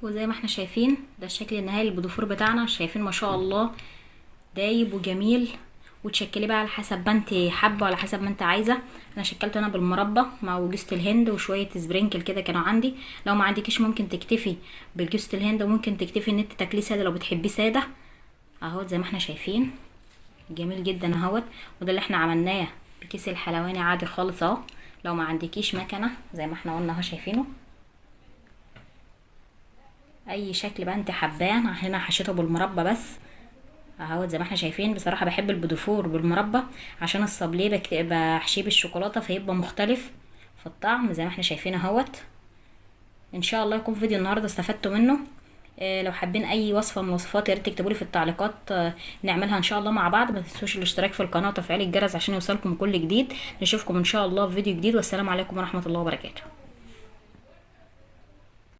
وزي ما احنا شايفين ده الشكل النهائي للبيتيفور بتاعنا. شايفين ما شاء الله دايب وجميل. وتشكليه بقى على حسب ما انت حابة وعلى حسب ما انت عايزه. انا شكلته انا بالمربى مع جوزة الهند وشوية sprinkle كده كانوا عندي. لو ما عندكيش ممكن تكتفي بالجوزة الهند، وممكن تكتفي ان انت تاكليه ساده لو بتحبيه ساده. اهو زي ما احنا شايفين جميل جدا اهوت. وده اللي احنا عملناه بكيس الحلواني عادي خالص اهو. لو ما عندكيش مكنه زي ما احنا قلنا اهو شايفينه، اي شكل بقى انت حباه. هنا حشيته بالمربى بس اهوت زي ما احنا شايفين. بصراحة بحب البيتيفور بالمربى عشان الصابليه بحشيه بالشوكولاته فيبقى مختلف في الطعم زي ما احنا شايفين اهوت. ان شاء الله يكون فيديو النهارده استفدتوا منه. لو حابين اي وصفه من الوصفات يا ريت تكتبوا لي في التعليقات، نعملها ان شاء الله مع بعض. ما تنسوش الاشتراك في القناة وتفعيل الجرس عشان يوصلكم كل جديد. نشوفكم ان شاء الله في فيديو جديد، والسلام عليكم ورحمة الله وبركاته.